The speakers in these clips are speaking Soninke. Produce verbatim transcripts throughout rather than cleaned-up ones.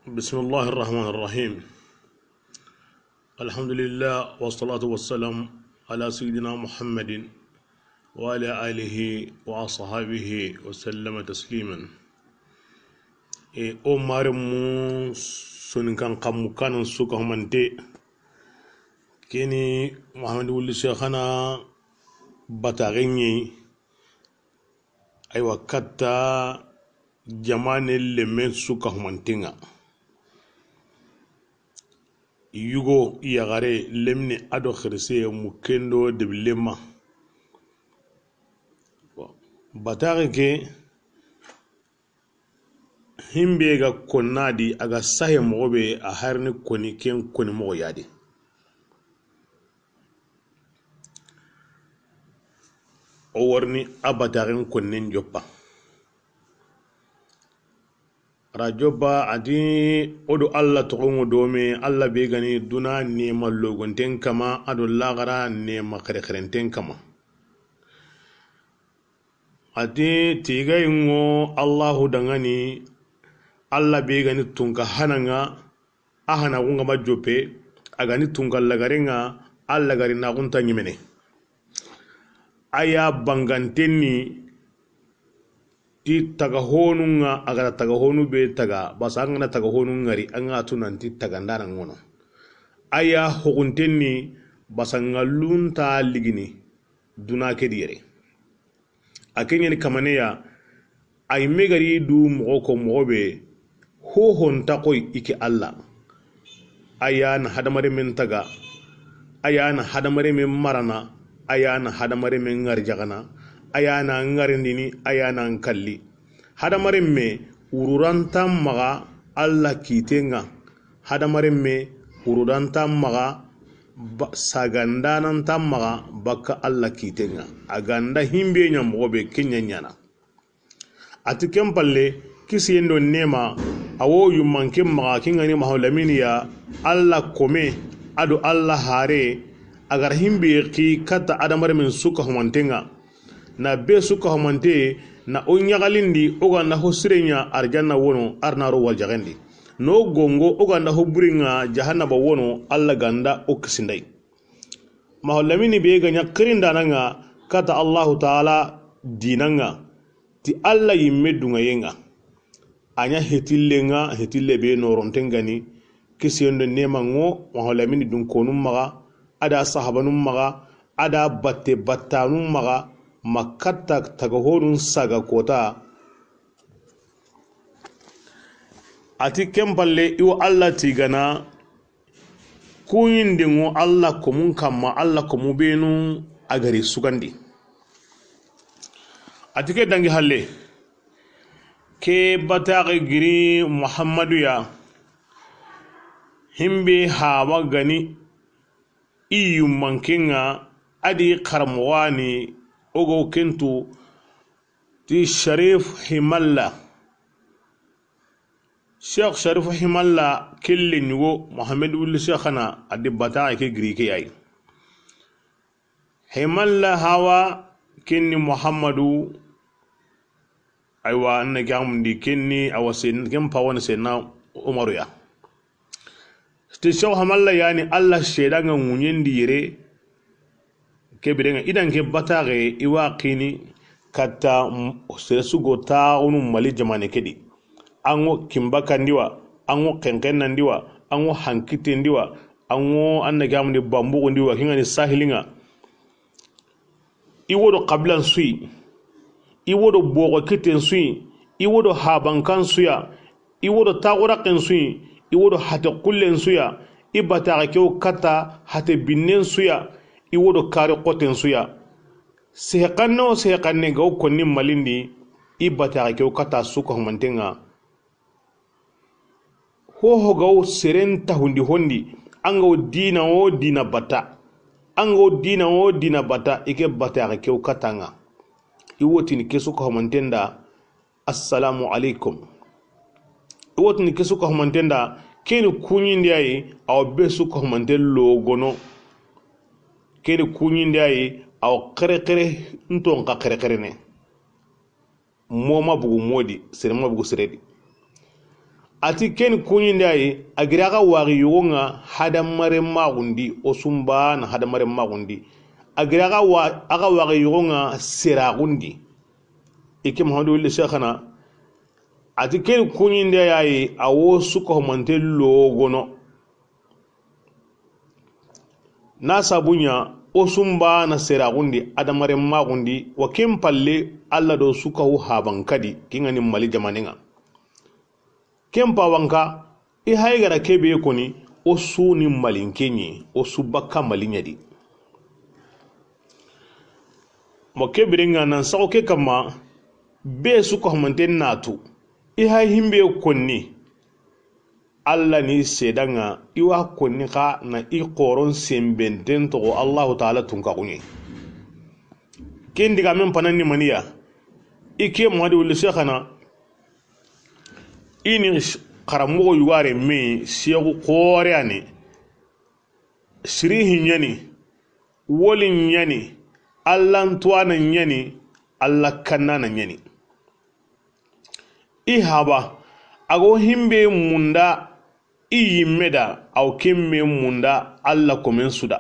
بسم الله الرحمن الرحيم. الحمد لله والصلاة والسلام على سيدنا محمد وعلى آله وأصحابه وسلم تسليما. E, o maremu soninkan xamu kanan suka humante. Keni Muhammadu Wulli Shekhana bataxen ɲi. Aywa, katta jamane lemmen suka humantenga. Yugo, yaxare, lemine, ado xerise, mukkendo, debilema. Bon, bataxe ke, himbe ga konnadi, a ga sahe moxo be, a harini koni, ken koni moxo yadi. O warni a bataxen konnen joppa. Ra joppa a ti, o do Alla toxonŋo dome, Alla be gani duna nema logonten kama, ado laxara nema xerexerenten kama. A ti, tigayi ŋo Allahu dangani, Alla be gani tunka hananga, a hana gunga ma joppe, a gani tunka lagarenga, a lagari na gunta ɲimene. A ya bangantenni ti taga honunga, a gara taga honu be taga, basa an gana taga honu ngari, an ga tunanti taga ndana ngono. A ya hoguntenni, basa ngalunta ligini, duna ke di yere. A ke ɲani kamaneya, a yimme gari du moxo ko moxo be, hohonta koy i ke Alla. A ya na hadamarenmen taga, a ya na hadamarenmen marana, a ya na hadamarenmen ŋarjaxana, a ya na ŋarindini, a ya na nkalli. Hadamarenme wururanta maxa Alla kitenga. Hadamarenme wururanta maxa ba-, sagandananta maxa bakka Alla kitenga. A ganda himbe ɲa moxo be kenya ɲana. A ti ken palle, kisiyen do nema, a wo yummanke maxa, kingani Mahalaminiya, Alla kome, ado Alla hare, a gar himbe ki katta adamarenmen suka humantenga. Na be suka humante, na o ɲaxalindi, o ganda ho sirenya arjanna wono, arnaro waljaxendi. No gongo, o ganda ho buringa jahannaba wono, Alla ganda o kisindai. Mahalamini be ga ɲa kirindananga, kata Allahu Taala dinanga, ti Alla yimme dungayenga. A ɲa hetillenga, hetille be noronten gani, kisiyen do nemango, Mahalamini dun konun maxa, ada sahabanun maxa, ada batte battanun maxa, ma katta taga honun saga kota. A ti ken palle, i wo Alla tigana, kuɲindengo Alla komun kamma, Alla komu benu a gari sugandi. A ti ke dangi halle, ke bataxe giri Muhammadu ya, himbe hawa gani i yummankenga, adi xaramoxani, o go kentu ti Sharif Himalla. Sheikh Sharif Himalla kelle ɲugo Muhammad Wulli Sheikhana, adi bataxe ke giri ke yayi. Himalla hawa kenni Muhammadu, aywa, anna gamundi kenni, awa sen, ken pawon senna Umaru ya. Ti Sheikh Himalla yani Alla shedanga ŋuɲendi yere, ke birenga idan ke bataxe i wa xini katta m-, sere su go taxunu Mali jamane ke di. An ŋo kinbakandiwa, an ŋo xenxennandiwa, an ŋo hankitendiwa, an ŋo anna gamundi bambuxundiwa, kingani sahilinga. I wodo xabilan suyi, i wodo boxo kitten suyi, i wodo habankan suya, i wodo taxuraxen suyi, i wodo hate xullen suya, i bataxe kew katta hate binnen suya, i wodo kari xoten suya. Sexanne o sexanne ga wo konni Malindi, i bataxe kew katta suka humantenga. Hoho ga wo seren tahundi hondi, an ga wo dina wo dina batta, an ga wo dina wo dina batta, i ke bataxe kew katanga. I wotini ke suka humantenda, assalamu alaikum. I wotini ke suka humantenda, keni kuɲindi ayi, awa be suka humante logono. Keni kuɲindi ayi, awa xerexere, nton ka xerexere ne. Mo ma bugu modi, sere ma bugu seredi. A ti ken kuɲinde a yi, a giri a ga waxi yogo ŋa hadamaren maxundi, o su baana hadamaren maxundi. A giri a ga wa-, a ga waxi yogo ŋa seraxundi. I ke Muhammadu wulli Sexana, a ti ken kuɲinde a yi, a wo su ka humante logono. Na sabu ɲa, o su baana seraxundi, hadamaren maxundi, wa ken palle, Alla do su ka hu haban kadi, ken ga ni Mali jamaane ŋa. Ken pawanka, i hayi ga ra ke be koni, o su ni malinke ɲi, o su bakka maliɲa di. Mo ke biren ŋa nan saxo ke kamma, be su ka humante na tu, i hayi himbe konni, Alla ni seedan ŋa, i wa konni xa na i xoron senbenten toxo Allahu Taala tunkaxuɲe. Ken digamen panan ni maniya, i ke Muhammadu wulli Sexana, i ni xaranmoxo yugare me, sexu xoore a ni, sirihi ɲa ni, woli ɲa ni, Allan tuwana ɲa ni, Alla kannana ɲa ni. I haba, a go himbe munda i yimme da, a wo ken me munda Alla komen su da.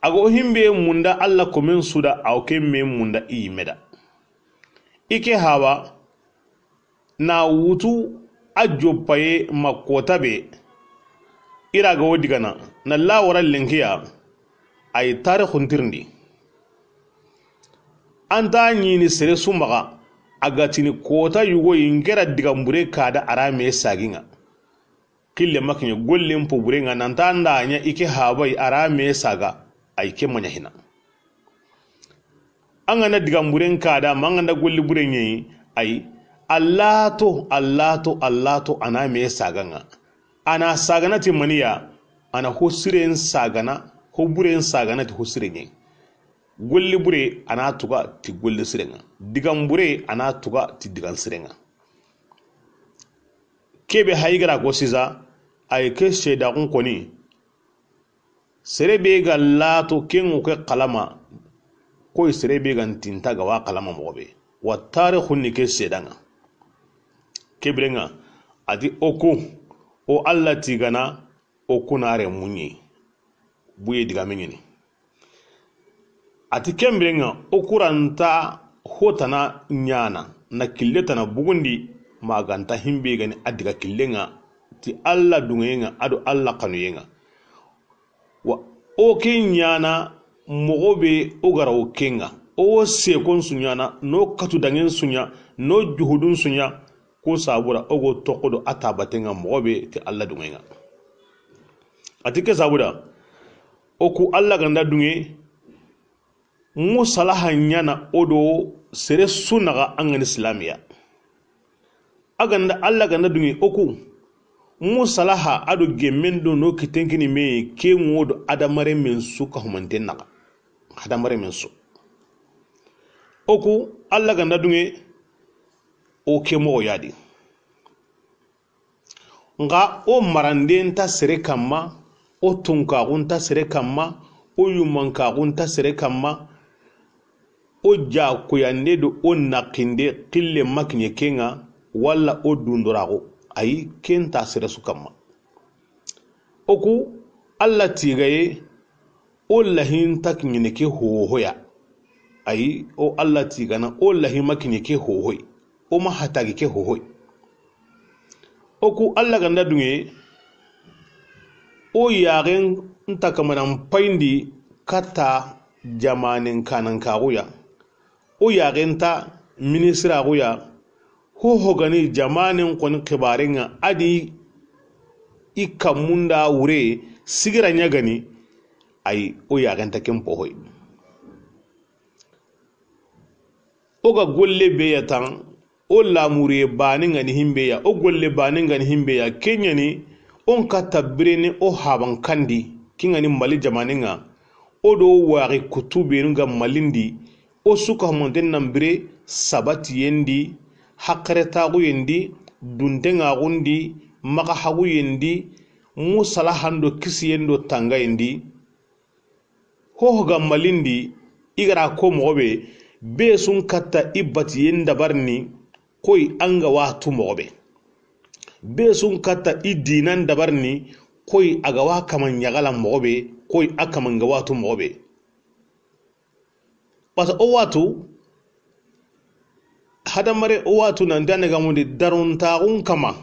A go himbe munda Alla komen su da, a wo ken me munda i yimme da. I ke haba, na wutu a joppaye ma kota be, i ra ga wo digana, na lawara lenkiya, a yi tarixun tirindi. An ta ɲini sere su maxa, a ga tini kota yugo yi n ke ra digan bure ka da a ra me sagi ŋa. Kille ma kiɲe gollen po bure ŋa, nan ta nda ɲa i ke haba yi a ra me saga, a yi ke maɲa hina. An ga na digan buren ka da, ma an ga na golli bure ɲa yi, a yi, a lato, a lato, a lato, a na me saga ŋa. A na sagana ti maniya, a na ho siren sagana, ho buren sagana ti ho siren ɲa yi. Golli bure a na tuga ti golli siren ŋa. Digan bure a na tuga ti digan siren ŋa. Ke be hayi ga ra ko sisa, a yi ke seedaxun koni. Sere be ga lato ken ŋo ke xalama, koy sere be ga n tinta ga wa xalama moxo be. Wa tarixun ni ke seedan ŋa. Ke biren ŋa, a ti o ku, o Alla tigana, o ku na renmu ɲi. Buye digame ɲi ni. A ti ken biren ŋa, o ku ra nta ho tana ɲana, na kille tana bugundi, ma ga nta himbe ga ni a diga killen ŋa, ti Alla dunŋeyen ŋa, a do Alla xanuyen ŋa. Wa o ke ɲana moxo be o ga ra o ken ŋa, o wo sekon su ɲana, no katu danŋen su ɲa, no juhudun su ɲa, Ku sabura o go toxo do a tabaten ŋa moxo be ti Alla dunŋeyen ŋa. A ti ke sabuda, o ku Alla ga nda dunŋe, musalaha ɲana o do sere su naxa an ga ni silamiya. A ga nda Alla ga nda dunŋe o ku, musalaha a do gemmen do no kitten kini me ke ŋo do adamarenmen su ka humanten naxa. Adamarenmen su. O ku Alla ga nda dunŋe, o ke moxo ya di. Nxa o maranden nta sere kanma, o tunkaxun nta sere kanma, o yummankaxun nta sere kanma, o jakuyande do o naxinde xille ma kiɲe ke ŋa, walla o dundoraxu, ayi, ke nta sere su kanma. O ku Alla tigaye, o lahi nta kiɲene ke hohoya. Ayi, o Alla tigana, o lahi ma kiɲe ke hohoy. O ma hatagi ke hohoy. O ku Alla ga nda dunŋe, o yaxen nta kamanan payindi katta jamanen kanankaxuya. O yaxen nta minisiraxuya. Hoho ga ni jamanen xoni xibaren ŋa, a di i kanmun da wure sigira ɲa ga ni, ayi, o yaxen nta ken poxoy. O ga golle be ya tan, o lamuriye baane ŋa ni himbe ya, o golle baane ŋa ni himbe ya, ke ɲa ni, o n katta birene o haban kandi, ke ŋa ni Mali jamanen ŋa, o do waxi kutu benu ga Malin di, o su ka humanten nan bire sabatiyen di, haxeretaxuyen di, duntenŋaxun di, maxahaguyen di, musalahan do kisiyen do tangayen di. Hoho ga Malin di, i ga ra ko moxo be, be su n katta i batiyen dabarini, koy an ga wa tu moxo be. Be su n katta i diinan dabarini, koy a ga wa kama ɲaxala moxo be, koy a kama n ga wa tu moxo be. Parce que o wa tu, hadamare o wa tu nan dane ga mundi darontaxun kama,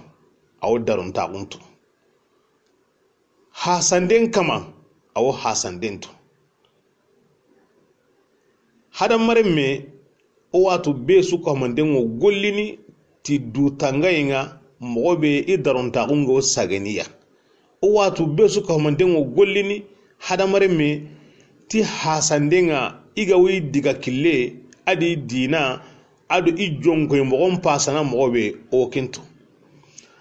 a wo darontaxun tu. Hasanden kama, a wo hasanden tu. Hadamaren me, o wa tu be su ka humanten ŋo gollini ti du tangaye ŋa, moxo be i darontaxun ŋo sageniya. O wa tu be su ka humanten ŋo gollini hadamaren me ti hasanden ŋa, i ga wi diga kille, a di dina, a do i jonkoy moxon pasana moxo be o ken tu.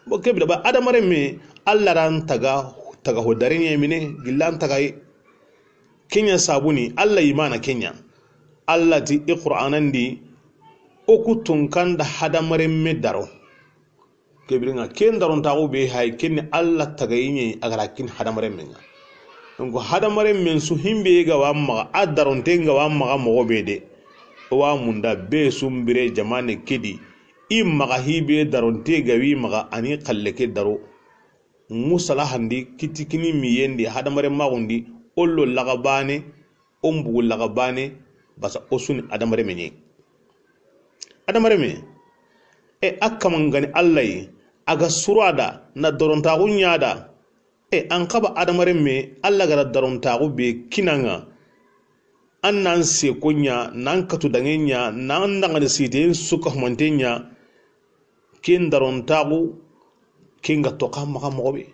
Bo kebira ba hadamaren me, Allah ran taga, taga ho dare ɲemine, gillan tagaye. Kenya sabuni, Allah imana kenya. Allah ti i Qur'anan di, o ku tunkanda hadamaren me daro. Kebiringa, ken darontaxu be hay, ken ni Allah tagayi ɲe, a gara kin hadamaren me ŋa. Donc, hadamaren men su himbe ga wa maxa, a daronte ga wa maxa moxo be de. O wa munda be su mbire jamane kedi. I maxa hibe daronte ga wi maxa ani xalle ke daro. Musala handi, kitikini miyendi, hadamaren maxundi, o lo laga bane, o mbugu laga bane, basa o suni hadamaren me ɲe. Hadamaren me, e a kamangani Allah yi, a ga surada, na darontaxu ɲada, e an xaba hadamaren me, Allah gara darontaxu be kinanga, an nan se ko ɲa, nan katu dange ɲa, nan dangani siten suka humante ɲa, ken darontaxu, ken ga toxa maxa moxo be.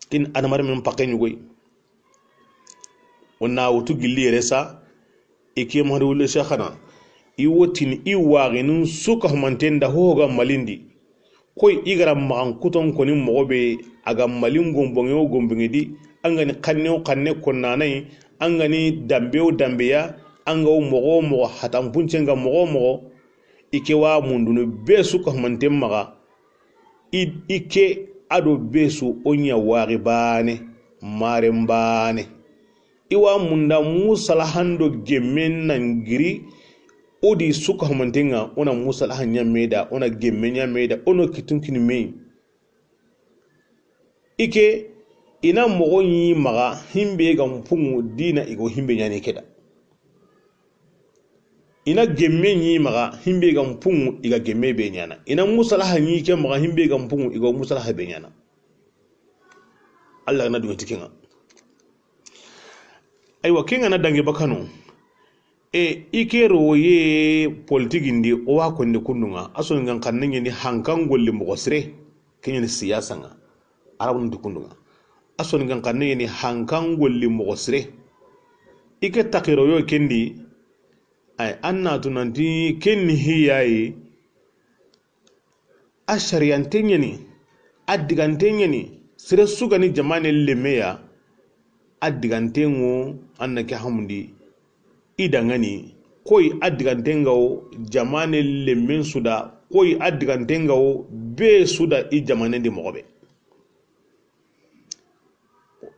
Ken hadamaren men paxe ɲugoy. O na wutu gilli yere sa, i ke Madu Wule Sexana, i wotini i waxinun suka humanten da hoga malindi. Koy i gara maxan kuton koni moxo be, a ga malin gombonge o gombonge di, an gani xanne o xanne konnanayi, an gani dambe o dambeya, an ga wo moxo o moxo hatanpuncenga moxo o moxo, i ke wa mundunu be suka humanten maxa, i, i ke a do be su o ɲa waxi bane, maren bane. I wa munda musalahan do gemmen nan giri, o di suka humanten ŋa, o na musalahan ɲa me da, o na gemme ɲa me da, o no kitun kini me. I ke, i na moxo ɲi maxa, himbe ga mpungu dina i go himbe ɲani ke da. I na gemme ɲi maxa, himbe ga mpungu i ga gemme be ɲana. I na musalaha ɲi ke maxa, himbe ga mpungu i go musalaha be ɲana. Allah na dunga ti ke ŋa. Aywa, ke ŋa na dange bakano. E, i ke roye politique ndi, o wa konde kundunga. A soninkan xanne ɲeni hankan golli moxo sire. Ke ɲeni siyasa ŋa. Arabun di kundunga. A soninkan xanne ɲeni hankan golli moxo sire. I ke taxiro yo kendi. Ay, an na tu nanti ken ni hiyayi. A sariyante ɲeni, a digante ɲeni, sere sugani jamane lemeya, a digante ŋo, an na ke hamundi, i dangani, koy a digante ŋa wo jamane lemen suda, koy a digante ŋa wo be suda i jamane di moxo be.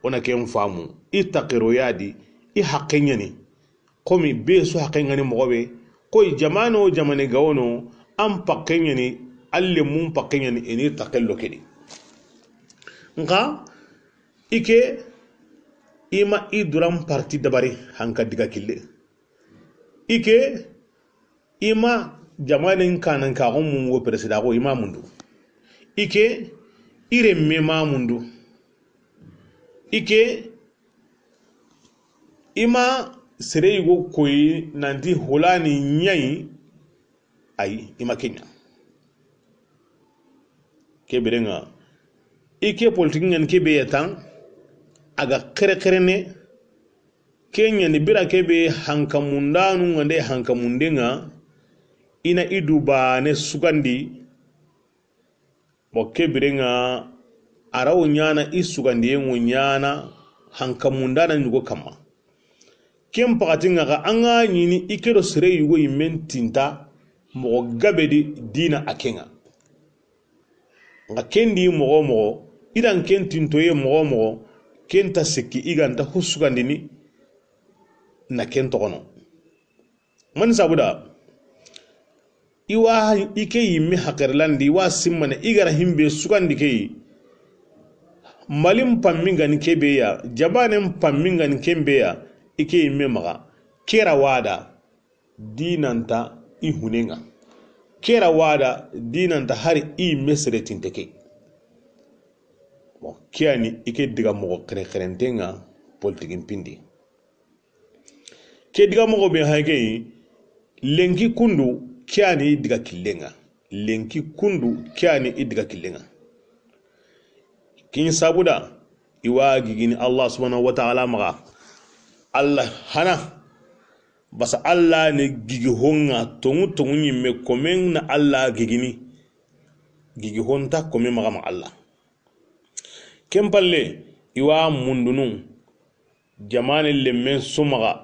O na ken famu, i taxiro ya di, i haqqe ɲeni. Komi be su haqqe ŋani moxo be, koy jamane o jamane ga wono, an paqqe ɲeni, an lemun paqqe ɲeni, i ni taxello kedi. Nxa, i ke, i ma i duran parti dabari, hanka diga kille. I ke, i ma jamanen kanan ka xo mungo président xo i ma mundu. I ke, i remme ma mundu. I ke, i ma sere yugo koyi nanti holani ɲayi, ayi, i ma ke ɲa. Ke birenga, i ke politique ɲani ke be ya tan, a ga xere xere ne, ke ɲani bira ke be hankamundanu ŋa nde hankamundenga, i na i du bane sugandi, Bon, ke birenga, a ra wo ɲana i sugandiyen ŋo ɲana hankamundana ɲugo kamma. Ken paxati ŋa xa, an ga ɲini i ke do sere yugo yimmen tinta moxo gabe di dina a ke ŋa. Nxa ken di moxo moxo, i dan ken tintoye moxo moxo, ken ta sikki i ga nta hu sugandini na ken toxono. Mani sabuda, I wa i ke yimme haqilandi, i wa simmana, i ga ra himbe sugandi ke yi. Malin pammi ga ni ke be ya, jamanen pammi ga ni ke be ya, i ke yimme maxa. Ke ra wa da, di na nta i hunen ŋa. Ke ra wa da, di na nta hari i yimme sere tinte ke. Bon, ke ya ni i ke diga moxo xerexerenten ŋa, politikin pindi. Ke diga moxo be hay ke yi, lenki kundu, ke ya ni i diga killen ŋa. Lenki kundu, ke ya ni i diga killen ŋa. Kin sabuda, i wa gigini Allah subhanahu wa ta'ala maxa. Allah hana. Basa Allah ni gigi hon ŋa, tongu tongu ɲimme komen na Allah gigini. Gigi hon nta kome maxa ma Allah. Ken palle, i wa mundunu, jamaane lemmen su maxa,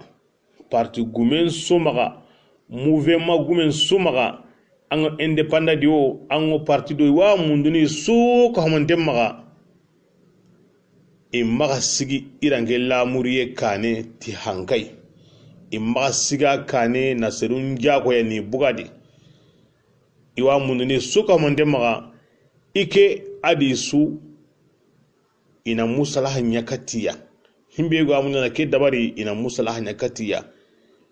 parti gumen su maxa, mouvement gumen su maxa, an ga indépendant di wo, an ga parti do, i wa mundunu su ka hamanten maxa. I maxa sigi i ranke lamuriye kane ti hankay. I maxa siga kane na serun jagoya ni bugadi. I wa mundunu su ka hamanten maxa, i ke a di su, i na musalaha ɲa katiya. Himbe go amuna na ke dabari, i na musalaha ɲa katiya.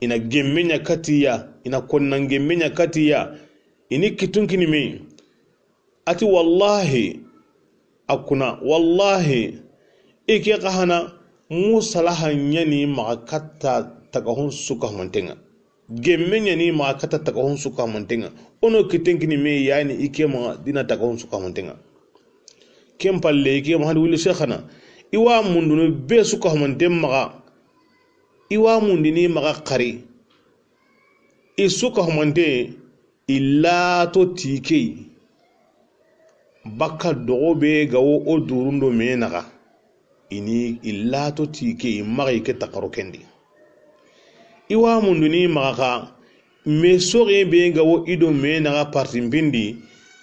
I na gemme ɲa katiya, i na konna gemme ɲa katiya. I ni kitun kini me. A ti wallahi, a kuna, wallahi, i ke xa hana musalaha ɲa ni maxa katta taga hon su ka hamanten ŋa. Gemme ɲa ni maxa katta taga hon su ka hamanten ŋa. O no kitten kini me ya ni i ke maxa dina taga hon su ka hamanten ŋa. Ken palle i ke maxa di wuli sekhana. I wa mundunu be su ka hamanten maxa. I wa mundini maxa xari. I su ka hamante i lato ti ke yi. Bakka dogo be ga wo o durundo me naxa. I ni i lato ti ke yi, i maxa i ke taxaro ken di. I wa munduni maxa xa, me soxe be ga wo i do me naxa parti n pindi,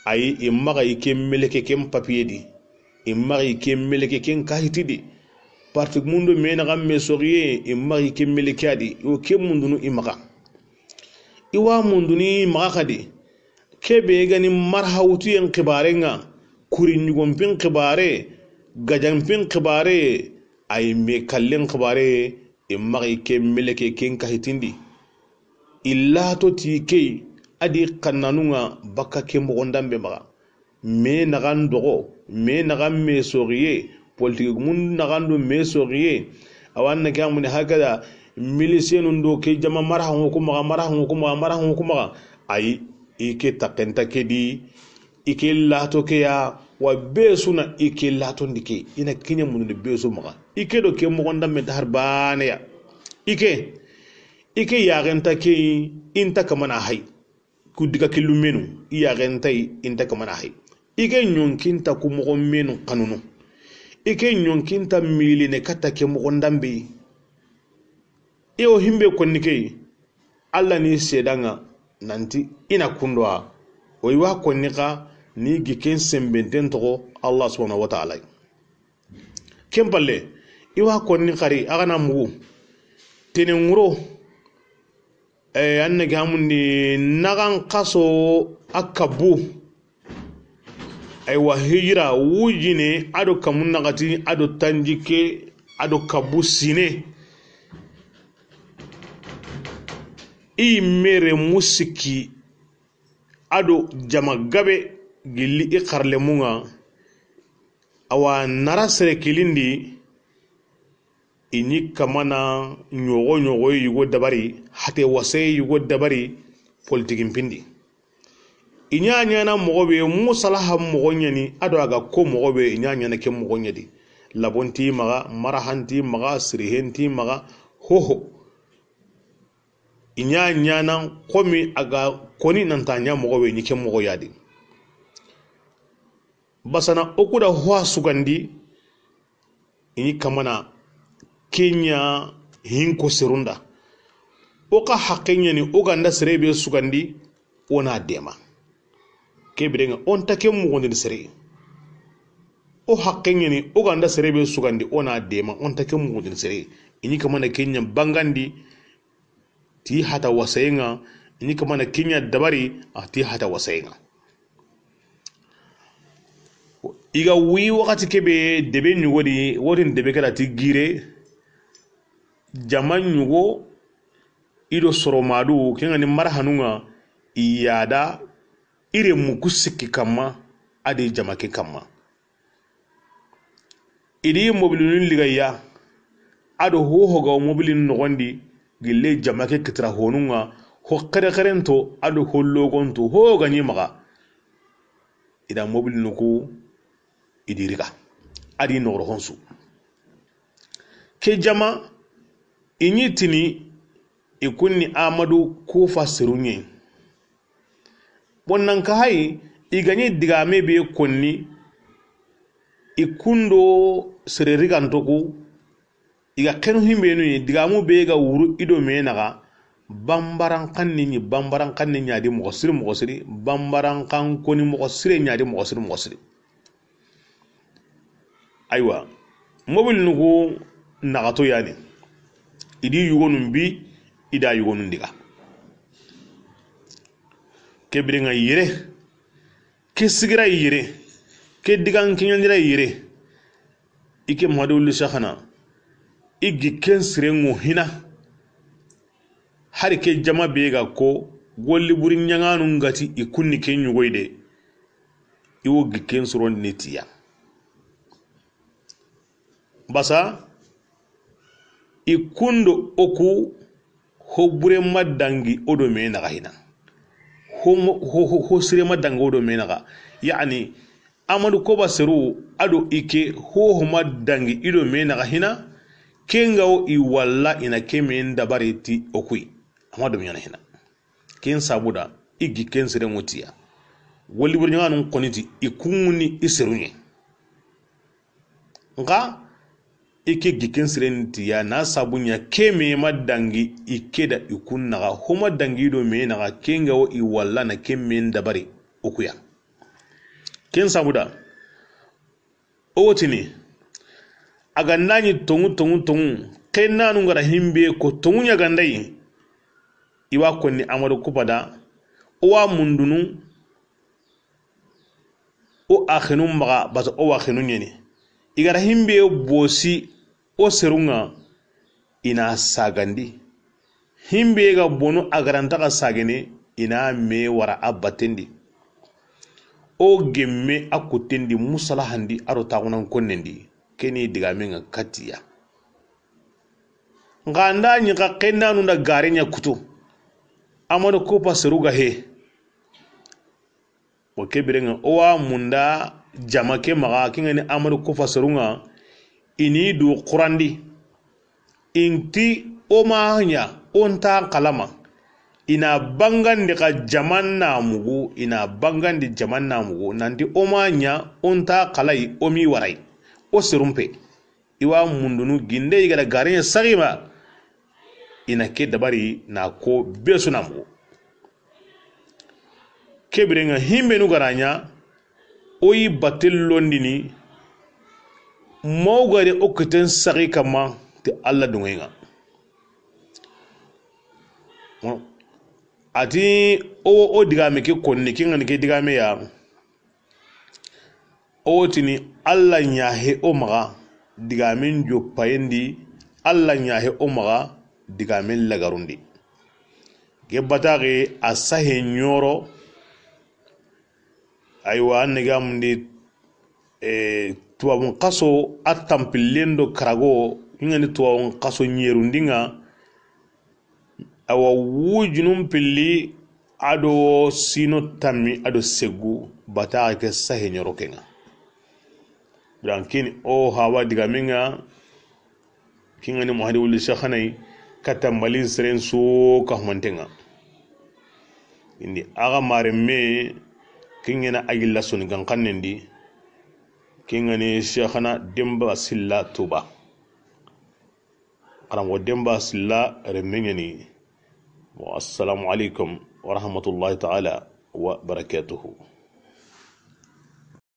ayi, i maxa i ke meleke ken papiye di. I maxa i ke meleke ken kahiti di. Parti mundo me naxa me soxiye, i maxa i ke meleke a di. I wo ke mundunu i maxa. I wa munduni maxa xadi. Ke be ga ni marha wutuyen xibaren ŋa, kuri ɲugonpin xibare, gajanpin xibare, ayi me kallen xibare, i maxa i ke meleke ken kahitindi. I lato ti ke yi, a di xannanun ŋa bakka ke moxon danbe maxa. Me naxan doxo, me naxan me soxiye, politique mun naxan do me soxiye. Awa, an na ke amuni hakada, milisenun do ke jama marahanŋo ku maxa, marahanŋo ku maxa, marahanŋo ku maxa. Ayi, i ke taxenta ke di, i ke lato ke ya, wa be su na i ke latondi ke, i na kiɲe mundu be su maxa. I ke do ke moxon danbe ta har baane ya. I ke, i ke yaxenta ke, i nta kamana hay. Ku diga killu menu, i yaxentay, i nta kamana hay. I ke ɲonkinta ku moxo menu xanunu. I ke ɲonkinta miline katta ke moxon danbe. I wo himbe konni ke, Alla ni sedanŋa nanti i na kundowa. O i wa konni xa ni gi ken sembenten toxo Allah subhanahu wa ta'ala. Ken palle, i wa konni xari, a ga na mugu. Tenen ŋuro, Eh, an na ke hamundi naxan xaso a kabu. Aywa, hijira wujine, a do kamun naxati, a do tanjikke, a do kabu sine. I mere musiki, a do jama gabe gilli i xarlemun ŋa. Awa, nara sere kilindi, i ɲi kamana ɲogo ɲogo yugo dabari, hate wasaye yugo dabari, politikin pindi. I ɲa ɲana moxo be, musalaha moxo ɲani, a do a ga ko moxo be, i ɲa ɲana ke moxo ɲadi. Labonti maxa, marahanti maxa, sirihenti maxa, hoho. I ɲa ɲana komi a ga koni nanta ɲa moxo be, i ɲi ke moxo yadi. Basana o kuda ho a sugandi, i ɲi kamana ke ɲa hinko serunda. O xa haqqe ɲani o ga nda sere be sugandi, o na dema. Ke birenŋa, o nta ke muxundini sere. O haqqe ɲani o ga nda sere be sugandi, o na dema, o nta ke muxundini sere. I ɲi kamana ke ɲa bangandi, ti hata wasayenŋa, Ni kamana kiɲa dabari, a ti hata wasayenga. I ga wi wakati kebe debe ɲugodi, wotin debe kala ti gire, jama ɲugo, i do soromadu, kenga ni marhanunga, i yada, i re muku sikki kamma, adi jama ke kamma. I di mobilinu ligaya, ado hoho ga mobilinu nogondi, gille jama ke kitira honunga, ho kere kerento, ado ho logonto, ho ga ɲi maga. I da mobilinu ku, i di riga. Adi nogoro honsu. Ke jama, i ɲi tini, i kunni Amadu Kufa seruɲe. Bon, nan ka hayi, i ga ɲi digame be konni, i kundo sere rigantoku, i ga kenu himbenu yi, digamu be ga wuru i do me naga, bambaran kanni ɲi, bambaran kanni ɲa di moxo siri, moxo siri, bambaran kan koni moxo sire ɲa di moxo siri, moxo siri. Aywa, mobil nugu naxato yani. I di yugonun bi, i da yugonun diga. Ke birenga yire, ke sigira yire, ke digan kiɲandira yire. I ke Madu wuli saxana, i gi ken sirenŋo hina. Hari ke jama be ga ko, golli buri ɲaŋanu ngati i kunni ke ɲugoy de. I wo gi ken surondini tiya. Basa, i kundo oku, ho bure ma dangi o do me naxa hina. Ho mo-, ho, ho, ho sire ma dangi o do me naxa. Yani, Amadu Koba Seru, ado i ke, ho, ho ma dangi i do me naxa hina. Kenga wo i walla i na ke me ndabari ti okuyi. Amadu me ɲana hina. Ken sabuda, i gi ken sirenŋo tiya. Wali buri ɲaŋanu koni ti, i kunŋuni i seruɲe. Nxa, i ke gi ken siren tiya, na sabu ɲa ke me ma dangi i ke da i kun naxa, ho ma dangi i do me naxa, kenga wo i walla na ke me ndabari okuya. Ken sabuda, o wotini, a ga nda ɲi toŋu, toŋu, toŋu, ke nanu ngara himbe ko toŋu ɲa ga nda yi, i wa konni Amadu Kupa da, o wa mundunu, o axinu maxa, basa o wa axinu ɲeni. I gara himbe bosi, o serunŋa, i na sagandi. Himbe ga bonu a garanta ga sagene, i na me wara a batendi. O gemme a kutendi, musalahandi, aro taxunan konnendi. Keni digamenga katiya. Nxa nda ɲi xa ke nanu nda gare ɲa kutu. Amadu Kupa Seru ga he. O ke birenŋa, o wa munda jama ke maxa, kengani Amadu Kufa Serunŋa, i ni du xurandi. Inti o ma ɲa, o nta xalama. I na bangandi xa jaman na mugu, i na bangandi jaman na mugu. Nanti o ma ɲa, o nta xalai, o mi warai. O serumpe. I wa mundunu ginde i ga da gare ɲa saxima. I na ke dabari na ko be su na mugu. Ke birenŋa himbenu ga ra ɲa, o yi batel londini, mawgare o kiten saxi kamma ti Alla dunŋenŋa. A ti o, o digame ke konni, kengani ke digame ya. O wotini Alla ɲa he o maxa digamen joppayendi, Alla ɲa he o maxa digamen lagarundi. Ke bataxe a sahe ɲoro, aywa, an negamundi, e, tubabun xaso a tampillen do karago, kengani tubabun xaso ɲerundinŋa, Awa wujunun pilli, ado sino tammi, ado segu, bataxe ke sahe ɲoro kenŋa. Biran kini o hawa digamenŋa, kengani Muhadi wuli saxanai, kata Mali seren so ka humantenŋa. Indi axa mare me, kengana agilla soni ganxannendi, kengani Saxana Demba Silla Tuba. Xaranŋo Demba Silla remme ɲani. Bon, assalamu alaikum wa rahmatullahi ta'ala wa barakatuhu.